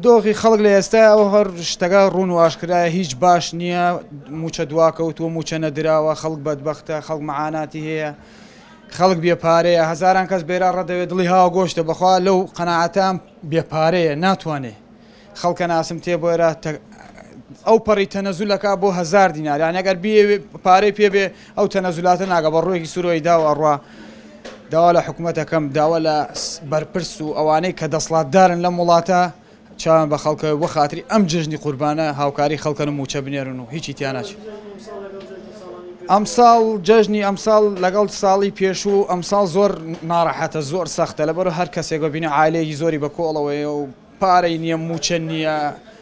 دۆخی خەڵک لە ئێستای ئەوە هەر شتەکە ڕوون و ئاشکرایە هیچ باش نییە موچە دواکەوتووە موچە نەدراوە خەڵک بەدبەختە خەڵک مەعاناتی هەیە خەڵک بێ پارەیە هەزاران کەس بێرا ڕەدەوێت دڵی هاوە گۆشتە بەخوا لەو قەناعەتام بێ پارەیە ناتوانێ خەڵکە ناسم تێ بۆێرا ئەو پەڕی تەنەزولەکە بۆ هزار دینار یان ئەگەر بیەوێ پارەی پێ بێ ئەو تەنەزولاتە ناگە بە ڕوویەکی سوورەوەی داوە ئەڕوا داوا لە حکومەتەکەم داوا لە بەرپرس و ئەوانەی کە دەسڵاتدارن لەم وڵاتە چاویان بە خەڵکەوە بۆ خاتری ئەم جەژنی قوربانە هاوکاری خەڵکەن و مووچە بنێرن و هیچی تیا ناچێت. ئەمساڵ جەژنی ئەمساڵ لەگەڵ ساڵی پێشوو ئەمساڵ زۆر ناڕەحەتە زۆر سەختە لەبەر هەر کەسێک ببینی عایلەیەکی زۆری بە کۆڵەوەیە و پارەی نیە موچە نیە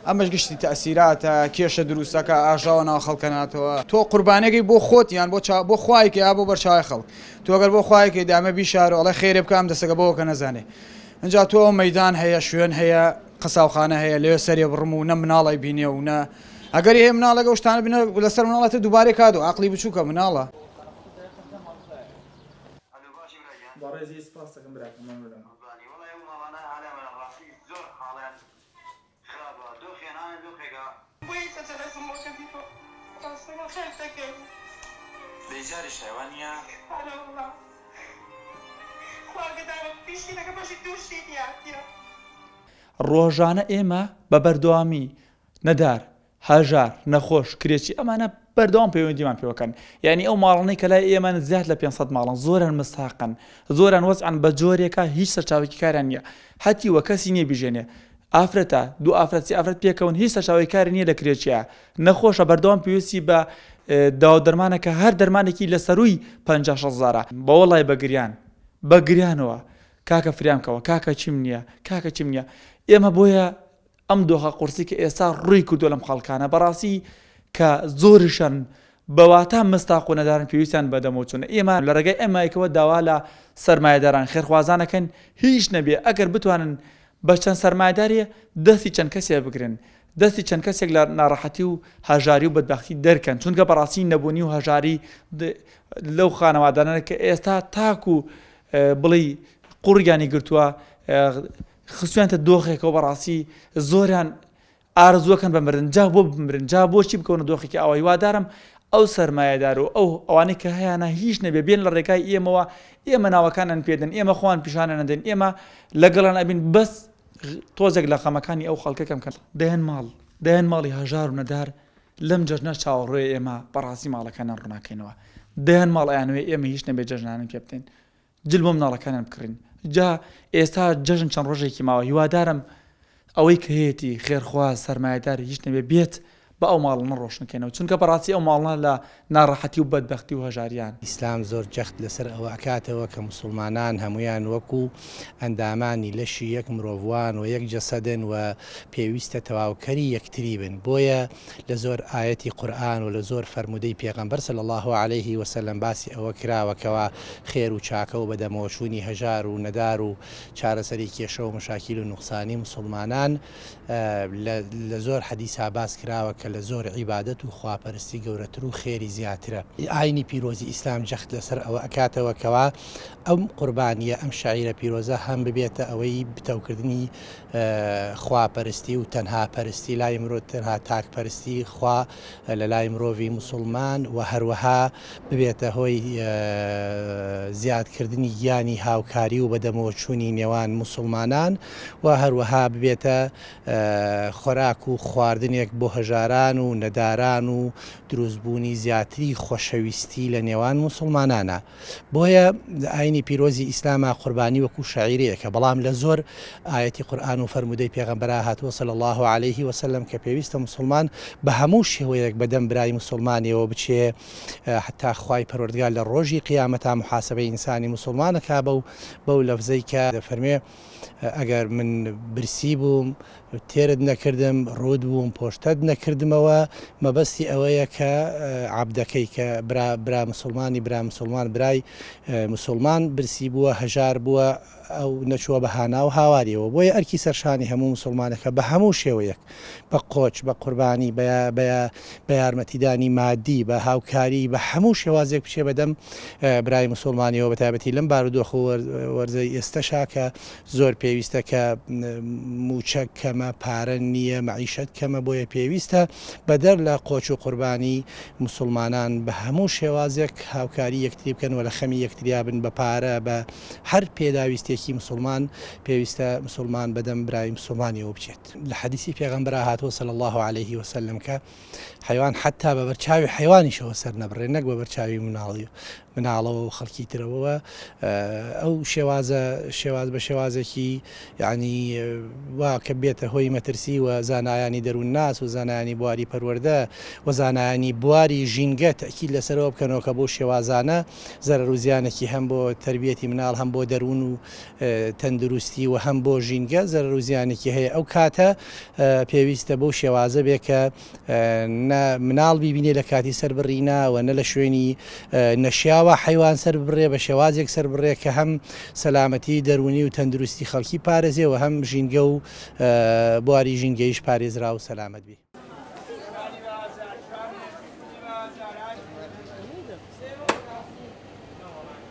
ئەمەش گشتی تەئسیراتە کێشە دروستەکا ئاژاوە ناو خەڵکە ناتەوە تۆ قوربانێکی بۆ خۆت یان بۆ چا بۆ خوایکە یا بۆ بەرچاوی خەڵک تۆ گەر بۆ خوایکەی دامە بیشارۆ ئەڵێ خێرێ بکە ئەم دەسەکە بەوە کە نەزانێ ئینجا تۆ ئەو مەیدان هەیە شوێن هەیە قەساوخانە هەیە لەوێ سەرێ بڕم و نە مناڵی بینێ و نە ئەگەری هەیە مناڵێک ئەو شتانە بینێ لەسەر مناڵێتە دووبارەی کاتەوە عەقڵی بچووکە مناڵە. بەڕێزی سپاست دەکەم براکەم مەمنونم. قوربانی وەڵای ئەو ماڵانە ئالامە ڕاستی زۆر حاڵیان خراپە دۆخیان ئاە دۆخێکە. بۆیە تەجەلەزم بۆ کردی تۆ ڕاستەکەم خێر دەکەی. دەی جاریش هەیە وانیە؟ ئەرێ وەڵا خوا ئاگەدارە پیشینەکە بەشی دوو شیری هاتیە. ڕۆژانە ئێمە بە بەردەوامی نەدار، هەژار، نەخۆش، کرێچی ئەمانە بەردەوام پەیوەندیمان پێوەکەن یانی ئەو ماڵانەی کە لای ئێمەن زیاد لە 500 ماڵن زۆرن مستاقن زۆران وەزعان بە جۆرێکە هیچ سەرچاوێکی کاریان نییە هەتیوە کەسی نییە بیژێنێ ئافرەتە دوو ئافرەت سێ ئافرەت پێکەوەن هیچ سەرچاوەی کاری نییە لە کرێچیە نەخۆشە بەردەوام پێویستی بە داوا دەرمانە کە هەر دەرمانێکی لە سەرووی 50 شەست هەزارە بەوەڵای بە گریان بە گریانەوە کاکە فریام کەوە کاکە چیم نییە کاکە چیم نییە ئێمە بۆیە ئەم دۆخە قورسی کە ئێستا ڕووی کردووە لەم خەڵکانە بەڕاستی کە زۆریشان بە واتا مستاق و نەدارن پێویستیان بە دەمەوچوونە ئێمە لە ڕێگای ئەم مایکەوە داوا لە سەرمایەداران خێرخوازان ئەکەین هیچ نەبێ ئەگەر بتوانن بە چەند سەرمایەدارێ دەستی چەند کەسێ بگرن دەستی چەند کەسێک لە ناڕەحەتی و هەژاری و بەدبەختی دەرکەن چونکە بەڕاستی نەبوونی و هەژاری لەو خانەوادانە کە ئێستا تاکو بڵێی قوڕیانی گرتووە خستویانتە دۆخێکەوە بەڕاستی زۆریان ئارەزووەکەن بە مردن جا بۆ بمرن جا بۆچی بکەونە دۆخێکی ئاوا هیوادارم ئەو سەرمایەدار و ئەو ئەوانەی کە هەیانە هیچ نەبێ بێن لە ڕێگای ئێمەوە ئێمە ناوەکانیان پێدەن ئێمە خۆیان پیشانیان نەدەین ئێمە لەگەڵیان ئەبین بەس تۆزێک لە خەمەکانی ئەو خەڵکە کەم کەن دەیان ماڵ دەیان ماڵی هەژار و نەدار لەم جەژنە چاوەڕێ ئێمە بەڕاستی ماڵەکانیان ڕووناکەینەوە دەیان ماڵ ئەیانەوێ ئێمە هیچ نەبێ جەژنانیان پێ بدەین جل بۆ مناڵەکانیان بکڕین جا ئێستا جەژن چەند ڕۆژێکی ماوە هیوادارم ئەوەی کە هەیەتی خێرخواز سەرمایەدار هیچ نەبێ بێت با ئەو ماڵانە ڕۆشن کەینەوە چونکە بەڕاستی ئەو ماڵانە لە ناڕەحەتی و بەدبەختی و هەژاریان. ئیسلام زۆر جەخت لەسەر ئەوە ئەکاتەوە کە موسوڵمانان هەموویان وەکو ئەندامانی لەشی یەک مرۆڤ وان و یەک جەسەدن و پێویستە تەواوکەری یەکتری بن بۆیە لە زۆر ئایەتی قورئان و لە زۆر فەرموودەی پێغەمبەر صلی اللە علیه وسلم باسی ئەوە کراوە کەوا خێر و چاکە و بەدەمەوەچوونی هەژار و نەدار و چارەسەری کێشە و مەشاکیل و نوقسانی موسوڵمانان لە زۆر حەدیسا باس کراوە کە لە زۆر عیبادەت و خواپەرستی گەورەتر و خێری زیاترە. ئاینی پیرۆزی ئیسلام جەخت لەسەر ئەوە ئەکاتەوە کەوا ئەم قوربانییە، ئەم شەعیرە پیرۆزە هەم ببێتە ئەوەی بتەوکردنی خوا پەرستی و تەنها پەرستی لای مرۆ تەنها تاک پەرستی خوا لە لای مرۆڤی موسوڵمان و هەروەها ببێتە هۆی زیادکردنی گیانی هاوکاری و بەدەمەوەچوونی نێوان موسوڵمانان و هەروەها ببێتە خۆراک و خواردنێک بۆ هەژاران و نەداران و دروستبوونی زیاتری خۆشەویستی لە نێوان موسوڵمانانا. بۆیە لە ئاینی پیرۆزی ئیسلاما قوربانی وەکو شەعیرەیەکە بەڵام لە زۆر ئایەتی قورئان و فەرموودەی پێغەمبەرا هاتووە صلی اللە علیه وسلم کە پێویستە موسڵمان بە هەموو شێوەیەک بەدەم برای موسڵمانیەوە بچێ حتا خوای پەروەردگار لە ڕۆژی قیامەتا محاسبەی ئینسانی موسڵمان ئەکا بەو بەو لەفزەی کە دەفەرموێ ئەگەر من برسی بووم تێرت نەکردم، ڕووت بووم پۆشتەت نەکردمەوە، مەبەستی ئەوەیە کە عەبدەکەی کە برا برا مسوڵمانی برا مسوڵمان برای مسوڵمان برسی بووە هەژار بووە. ئەو نەچووە بە هانا و هاواریەوە. بۆیە ئەرکی سەرشانی هەموو موسوڵمانێکە بە هەموو شێوەیەک بە قۆچ، بە قوربانی، بە بە بە یارمەتیدانی مادی، بە هاوکاری، بە هەموو شێوازێک بچێ بەدەم برای موسوڵمانیەوە بەتایبەتی لەم بارودۆخ و وەرزەی ئێستەشا کە زۆر پێویستە کە مووچە کەمە، پارە نییە، مەعیشەت کەمە بۆیە پێویستە بەدەر لە قۆچ و قوربانی موسوڵمانان بە هەموو شێوازێک هاوکاری یەکتری بکەن و لە خەمی یەکتریا بن بە پارە بە هەر پێداویستیەکی موسوڵمان پێویستە موسوڵمان بەدەم برای موسوڵمانیەوە بچێت. لە حەدیسی پێغەمبەرا هاتووە صلی اللە علیه وسلم کە حەیوان حەتا بە بەرچاوی حەیوانیشەوە سەر نەبڕێ نەک بە بەرچاوی مناڵی مناڵەوە و خەڵکی ترەوە ئەو شێوازە شێواز بە شێوازێکی یعنی وا کە بێتە هۆی مەترسی و زانایانی دەروونناس و زانایانی بواری پەروەردە و زانایانی بواری ژینگە تەئکید لەسەرەوە بکەنەوە کە بەو شێوازانە زەرەر و زیانێکی هەم بۆ تەربیەتی مناڵ هەم بۆ دەروون و تەندروستی و هەم بۆ ژینگە زەرەر و زیانێکی هەیە ئەو کاتە پێویستە بەو شێوازە بێ کە نە مناڵ بیبینێ لە کاتی سەربڕینا و نە لە شوێنی نەشیاوە حەیوان سەر ببڕێ بە شێوازێک سەر بڕێ کە هەم سەلامەتی دەروونی و تەندروستی خەڵکی پارێزێ و هەم ژینگە و بواری ژینگەیش پارێزرا و سەلامەت بی.